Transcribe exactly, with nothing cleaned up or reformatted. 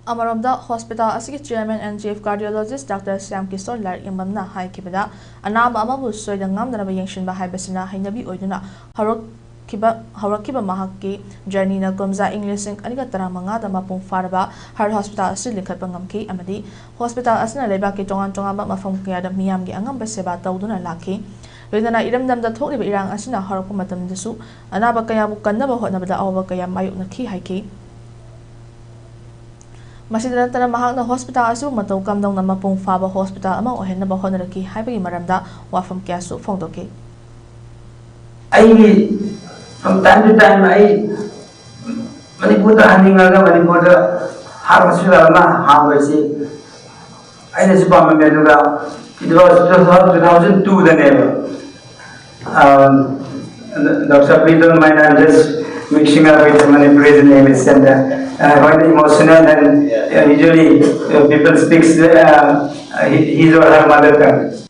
ꯑꯃꯔꯣꯝꯗ, ꯍꯣꯁꯄꯤꯇꯥꯜ ꯑꯁꯤꯒꯤ chairman and chief cardiologist doctor Shyam Kishore ꯂꯥꯏꯔꯤꯛ ꯌꯦꯡꯕꯝꯅ ꯍꯥꯏꯈꯤꯕꯗ, ꯑꯅꯥꯕ ꯑꯃꯕꯨ ꯁꯣꯏꯗ ꯉꯥꯝꯗꯅꯕ ꯌꯦꯡꯁꯤꯟꯕ ꯍꯥꯏꯕꯁꯤꯅ ꯍꯩꯅꯕꯤ ꯑꯣꯏꯗꯨꯅ ꯍꯧꯔꯛꯈꯤꯕ, ꯍꯧꯔꯛꯈꯤꯕ ꯃꯍꯥꯛꯀꯤ ꯖꯔꯅꯤꯅ ꯀꯨꯝꯖꯥ ꯏꯪ ꯂꯤꯁꯤꯡ ꯑꯅꯤꯒ ꯇꯔꯥꯃꯉꯥꯗ ꯃꯄꯨꯡ ꯐꯥꯔꯕ ꯍꯥꯔꯠ ꯍꯣꯁꯄꯤꯇꯥꯜ ꯑꯁꯤ ꯂꯤꯡꯈꯠꯄ ꯉꯝꯈꯤ ꯑꯃꯗꯤ ꯍꯣꯁꯄꯤꯇꯥꯜ ꯑꯁꯤꯅ ꯂꯩꯕꯥꯛꯀꯤ ꯇꯣꯉꯥꯟ ꯇꯣꯉꯥꯟꯕ ꯃꯐꯝ ꯀꯌꯥꯗ ꯃꯤꯌꯥꯝꯒꯤ ꯑꯉꯝꯕ ꯁꯦꯕꯥ ꯇꯧꯗꯨꯅ ꯂꯥꯛꯈꯤ꯫ ꯂꯣꯏꯅꯅ ꯏꯔꯝꯗꯝꯗ ꯊꯣꯛꯂꯤꯕ ꯏꯔꯥꯡ ꯑꯁꯤꯅ ꯍꯧꯔꯛꯄ ꯃꯇꯝꯗꯁꯨ ꯑꯅꯥꯕ ꯀꯌꯥꯕꯨ ꯀꯟꯅꯕ ꯍꯣꯠꯅꯕꯗ ꯑꯋꯥꯕ ꯀꯌꯥ ꯃꯥꯌꯣꯛꯅꯈꯤ ꯍꯥꯏꯈꯤ꯫ ꯃꯁꯤꯗ ꯅꯠꯇꯅ ꯃꯍꯥꯛꯅ ꯍꯣꯁꯄꯤꯇꯥꯜ ꯑꯁꯤꯕꯨ ꯃꯇꯧ ꯀꯝꯗꯧꯅ ꯃꯄꯨꯡ ꯐꯥꯕ ꯍꯣꯁꯄꯤꯇꯥꯜ ꯑꯃ ꯑꯣꯏꯍꯟꯅꯕ ꯍꯣꯠꯅꯔꯛꯈꯤ ꯍꯥꯏꯕꯒꯤ ꯃꯔꯝꯗ ꯋꯥꯐꯝ ꯀꯌꯥꯁꯨ ꯐꯣꯡꯗꯣꯛꯈꯤ꯫ ꯑꯩꯒꯤ from time to time ꯑꯩ ꯃꯅꯤꯄꯨꯔꯗ ꯍꯟꯅꯤꯡꯉꯒ ꯃꯅꯤꯄꯨꯔꯗ ꯍꯥꯔꯠ ꯍꯣꯁꯄꯤꯇꯥꯜ ꯑꯃ ꯍꯥꯡꯕꯁꯤ ꯑꯩꯅꯁꯨ ꯄꯥꯝꯃꯝꯃꯦ꯫ ꯑꯗꯨꯒ it was two thousand two ꯗꯅꯦꯕ, um, Doctor, please don't mind, I'm just mixing up with the Manipuris name, it's and uh, uh, quite emotional and uh, usually uh, people speaks uh, uh, his or her mother tongue.